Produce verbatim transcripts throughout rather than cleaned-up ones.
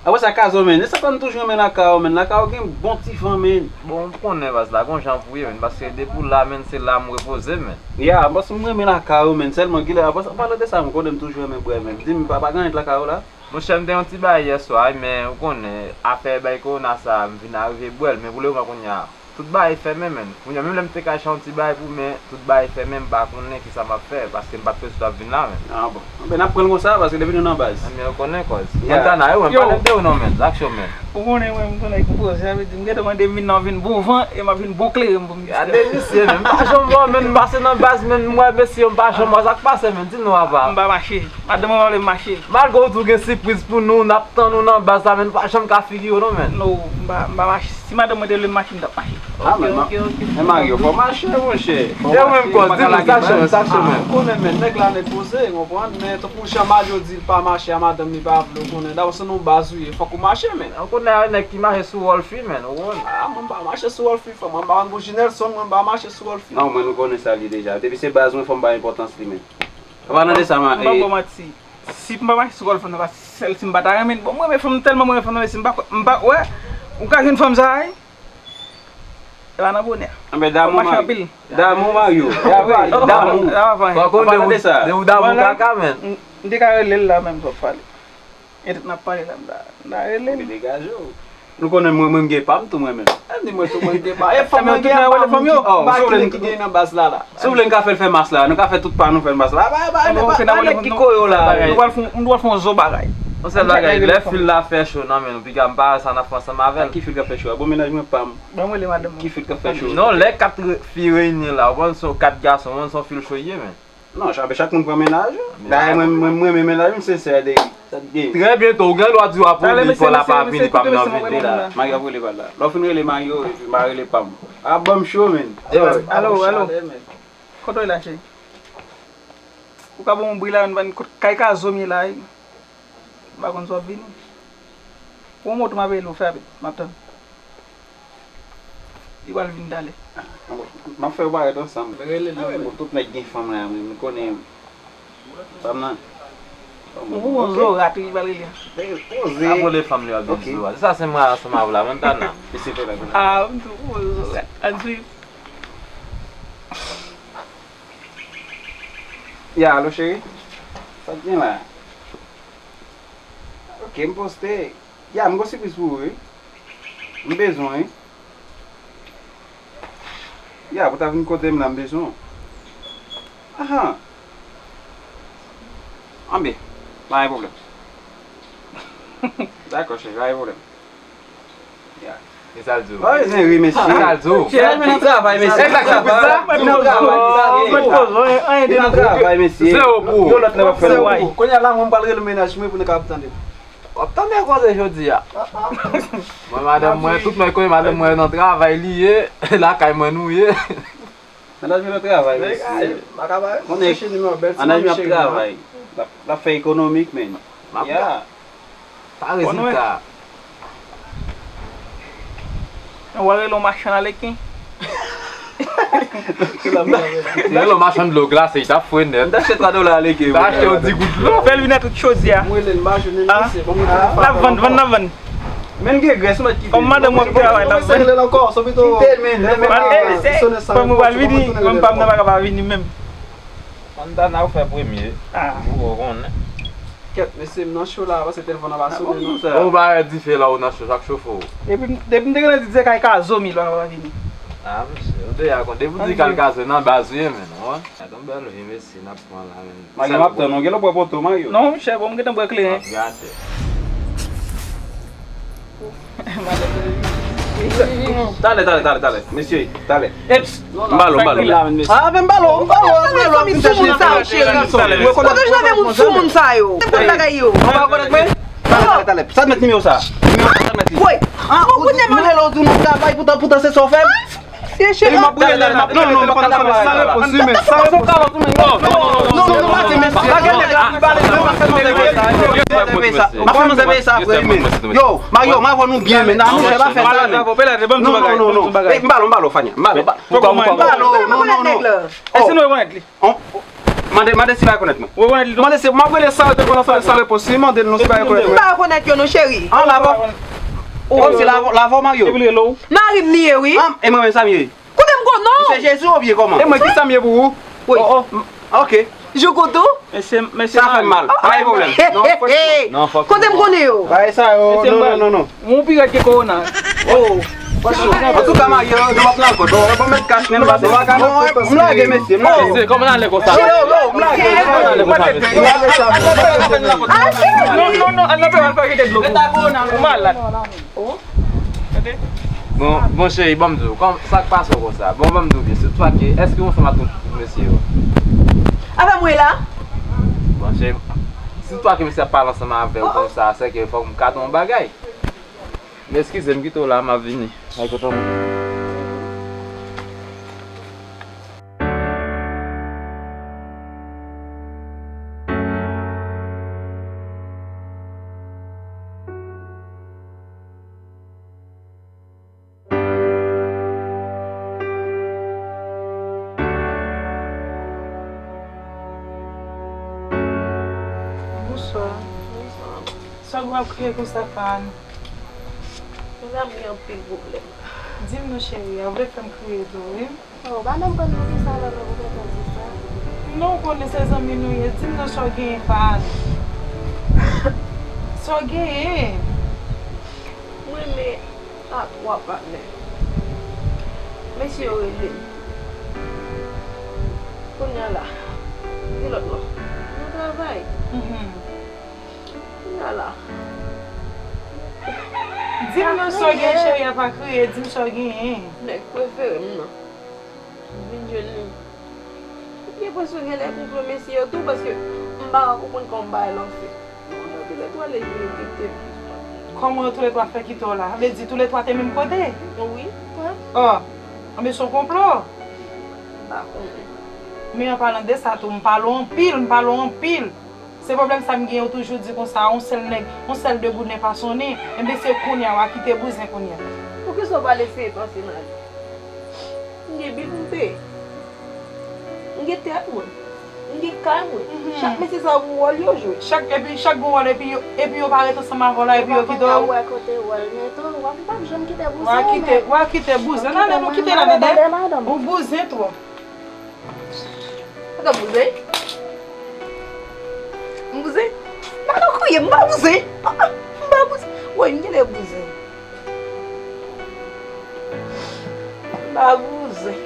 Apre sa, Kazo, men, e sa fè m toujou renmen lakay ou, men. Lakay ou gen bon ti van, men. Bon, ou konnen baz la, gon jan pou ye, men. Paske depi w la, men, se la m repoze, men. Ya, paske m renmen lakay ou, men. Sèlman, gilè, apre sa, an palan de sa, m konnen m toujou renmen bwè, men. Di m, pa, pa gen anyen lakay ou la? Monchè, m te yon ti bagay yè swa, wi, men ou konnen, afè bay kowona sa, m vin arive bwè l, men pou le moman kounye a, tout bagay fèmen, men. Kounye a, menm lè m te ka achte yon ti bagay pou, men tout bagay fèmen, m pa konnen kisa m ap fè, paske m pa t prevwa vin la, men. Ah bon. Anben, n ap pran l konsa, paske depi nou nan baz. Anben, ou konnen kòz. Ya. Montana, yo, men, pale m de ou non, men. Aksyon, men. Ou konnen, mwen, m tou nèg poze, sa vle di, m gentan mande vin nan vin bon van, e m ap vin bon kleren pou m. Gade misye, men. M pa janm wè, men, m pase nan baz, men, m wè mesye yo, m pa janm wè sa k pase, men. Di nou, apa. M pa mache. Madanm mwen pa vle m mache. Malgre w tou gen sipriz pou nou, n ap tann ou nan baz la, men nou pa janm ka figire w non, men. No, m pa, m pa mache. Si madanm mwen te vle m mache, m t ap mache. Ah, men, men Mario, fò mache, monchè. E ou menm kòz, di nou, sa k chòmen, sa k chòmen. Ah, ou konnen, men, nèg la nèg poze, ou konprann, men tankou jan Mario di l pa mache a madanm li pa vle, ou konnen. Dabò, se nan yon baz ou ye, fòk ou mache, men. Ou konnen, nèg ki mache sou Rolfie, men, ou konn. Ah, mwen m pa mache sou Rolfie, frè mwen, m pa konn Bougie Nelson, mwen m pa mache sou Rolfie. Non, mwen nou konnen sa li deja. Depi se baz mwen, fò m bay enpòtans li, men. An palan de sa, man, m pa ba w manti. Si m pa mache sou kò l fanm nan, pa sèl si m pa ta renmen. Bon, mwen renmen fanm, tèlman mwen renmen fanm nan, men si m pa, m pa, wè, ou ka jwenn fanm sa a, wi. E pa nan bonè. Anben, damou, Mario. Damou, Mario. Damou. Fò konnen de ou, de ou damou kaka, men. M te ka rele l la menm, t ap pale. E tout n ap pale la, m ta, m ta rele l. Degaje w. Nou konnen mwen, mwen m gen pa m tou mwen menm. Ann di mwen tou mwen m gen pa m. E fanm nan gen pa m ki, oh, pa ki nèg ki gen nan baz la la. Si w vle n ka fè l fè mas la, nou ka fè tout pa nou fè l mas la. Pa, pa, pa, pa nèg ki koyo la. M dwe al fè, m dwe al fè yon zo bagay. Yon sèl bagay, lè fil la fè cho nan men nou, piga m pa wè sa n ap fè ansanm avè l. Ki fil k ap fè cho a? Bon, mennaj mwen pa m. Ban m rele madanm mwen. Ki fil k ap fè cho? Non, lè kat re-, fi reyini la, ou konn se yon kat gason, ou konn se yon fil cho ye, men. Non, chak, chak moun pran mennaj yo. Dayè, mwen, mwen, mwen renmen mennaj m, sensè, de, sa t gen. Trè byento, ou gen dwa di w ap rele, fò l ap vini, pa m nan vini la. Mario ap rele pa l la. Lè w fin rele Mario, epi m a rele pa m. A, ban m cho, men. Alo, alo. Kote w ye la, cheri? Ou ka ban m yon bri la, yon bann kot kay ka zo m ye la, wi. M pa konn si w ap vini. Pou yon moto m ap rele w, fè rapid. M ap tann. Li pral vin talè. M ap fè yo parèt ansanm. Rele l. Bon, tout nèg gen fanm la, men m konnen fanm nan. Ou pou yon zorat, li pral rele. Poze. Ap rele fanm li ap di zorat. Sa se mwen ansanm avè w la, Montana. Mesye fè la. Ah, m tou pou yon zorat. Ann swiv. Ya, alo cheri. Sa k gen la? Ok, m poste. Ya, m gon sipriz pou ou, wi. M bezwen, wi. Ya, pou ta vin kote m la, m bezwen w. Ahan. Anben, pa gen pwoblèm. Dakò, chèf, pa gen pwoblèm. Ya. E sa l di w? Pa bezwen ri, mesye. E sa l di w? Chèf, men nan travay, mesye. Nan travay, mesye. Nan travay, mesye. Zewo pou ou. Yon lòt lè w ap fè l. Kounye a la, mwen, m pral rele mennaj mwen pou nou kapab tande. W ap tande koze jodi a. Mwen, madanm mwen, tout mwen konnen madanm mwen nan travay li ye, lakay mwen nou ye. Mennaj mwen nan travay, mesye. Konnen, mennaj mwen ap travay. L ap, l ap fè ekonomik, men. Ya. Pa rezilta. Ou wè rele yon machann aleken. Se yon machann dlo glase, li t ap fre nèt. M t achte twa dola aleken. M t achte yon di goud dlo. Fè l vin ak tout chodi a. Mwen lè m pa jwenn li, se bon. L ap vann, vann, l ap vann. Men gen grès, ou mèt kite. Kòm madanm mwen ap travay, l ap vann. Kite l ankò, se pito. Kite l, men, men, men. Fò mwen pral vini, mwen pa m nan pa ka pa vini menm. Montana ou fè premye. Ou konnen. Kèt, mesye, m nan cho la, paske telefòn nan pa sonnen non. Ou pa wè dife la ou nan cho, sa k chofe w. Depi, depi m te gentan di se kay Kazo m ye, l pa ka pa vini. Ah, mesye, ou deja konn. Depi w di kay Kazo, nan baz ou ye, men, ou wè. Gade yon bèl vi, mesye, n ap pran la, men. Mayo, m ap tann ou, gen lè w bwè poto, Mayo. Non, monchè, bon, m gentan bwè kleren. M ap gate. Talè, talè, talè, talè. Mesye, talè. Eps. M ba l, m ba l. Ah, men m ba l, m ba l, m ba l. Kote jan men moun sou moun sa yo? Se bon bagay yo. Ou pa rekonèt mwen? Talè, talè, talè. Sa t mèt nimewo sa? Nimewo sa, sa t mèt li? Woy. Ah, ou di m rele w di w nan travay, poutan, poutan se sa w fè m? Mesye, cheri. Epi m ap rele l, m ap, non, non, m pa ka travay la. San repons, wi, men san repons. Non, non, non, non, pa di mesye. Pa gen nèg la ki pale, men pa fè nou rele. Pa fè nou rele sa apre, wi, men. Yo, Mario, m avè nou byen, men. Nan, monchè, pa fè sa, men. Non, non, non, non. Eh, m ba l, m ba l, Fania. M ba l, m ba l. Poukò, poukò? M ba l, non, non, non, non. Èske nou rekonèt li? Mande, mande si l rekonèt mwen. Ou rekonèt li tou? Mande si, m ap rele sa yo te konn fè san repons. Si mande l non, si l rekonèt mwen. M pa rekonèt yo non, cheri. An, lava. Ou kòm se lava, lava w marye w? Epi l rele w? Mari m li ye, wi. An, e mwen menm sa m ye? Kote m konn non? Se Jezi oubyen kòman? E mwen ki sa m ye pou ou? Wi. Oh, oh. M- Ok. Joukoutou? Mesye, mesye. Sa fè m mal. Pa gen pwoblèm. Non, franchman. Non, franchman. Kote m konnen yo? Bagay sa yo, non, non, non, non. Ou pi rèd ke kowona. Oh. Antouka, marye, nou ap nan kòd. Bon, bon, mèt kach, men m pase. M lage, mesye, m lage. Mesye, kòman n ale konsa? Yo, yo, m lage. Kòman n ale konsa, mesye? Non, non, non, al nan peyi, al pa kite dlo. Ou malad. Bon, bon, cheri, ban m di w, kòm, sa k pase w konsa? Bon, ban m di w byen, si w twake, èske w ansanm ak tout mesye yo? Avè mwen la? Bon, cheri, si w twake mesye ap pale ansanm avè w konsa, sèke fòk m kado yon bagay. Men eskize m, kite w la, m ap vini. Ay, kontan mwen. Bonswa. Bonswa. Sa w ap kriye konsa, Fahane? Mezanmi, anpil pwoblèm. Di m non, cheri, a, ou vle fè m kriye tou, wi. Oh, ou pa menm konn pou kisa lòt lè ou fè tande sa. Non, ou konnen se zanmi nou ye. Di m non, sa w genyen, Fahane? Sa w genyen? Mwen renmen a twa patnè. Mesye yo rele m. Kounye a la, di lòt lan, nan travay. Mhm. Kounye a la. Di m non, sa w genyen, cheri, a pa kriye. Di m sa w genyen. Nèg prefere m nan vin jwenn li. M gen enpresyon gen lè konplo mesye yo tou, paske m pa ka konprann kòman bagay lan fèt. Kòman yo toulètwa leve yo kite m? Kòman yo toulètwa fè kite w la? Vle di toulètwa te menm kote? Wi. Oh, anben se yon konplo. M pa konnen. Men an palan de sa tou, m pale w anpil, m pale w anpil. Se pwoblèm sa m gen, yo toujou di konsa, yon sèl nèg, yon sèl de gouden pa sonnen. Enben se kounye a w a kite bouzen kounye a. Poukisa w pa l eseye panse nan li? M gen bi pou m peye. M gen tèt mwen. M gen kay mwen. Mhm. Chak mesye sa yo gon wòl yo jwe. Chak, epi chak gon wòl, epi yo, epi yo pa ret ansanm avè w la, epi yo kite w. Ou pa konn ka wè kote wòl mete w, w ap, w p ap janm kite bouzen w, men. W a kite, w a kite bouzen. Tande, nou kite la, tande. Ou bouzen twòp. Sa bouzen? M bouzen? M pa nan kriye, m pa bouzen. Ah, ah, m pa bouzen. Woy, m genlè bouzen. M pa bouzen.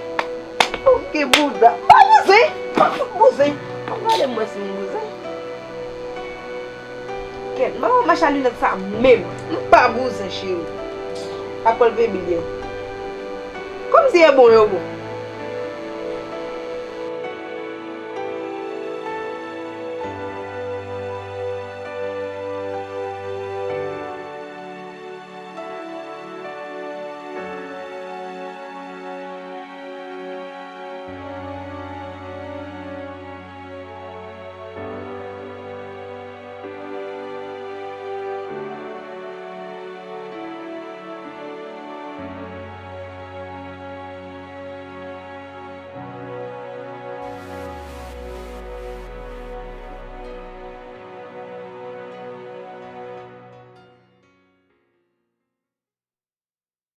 Ok, bouda. M pa bouzen. M pa fout bouzen. Gade m wè si m bouzen. Kèt, m pa pral mache a linèt sa menm. M pa bouzen, cheri. Apre l peye bil yo. Kòmsi e bon yo bon.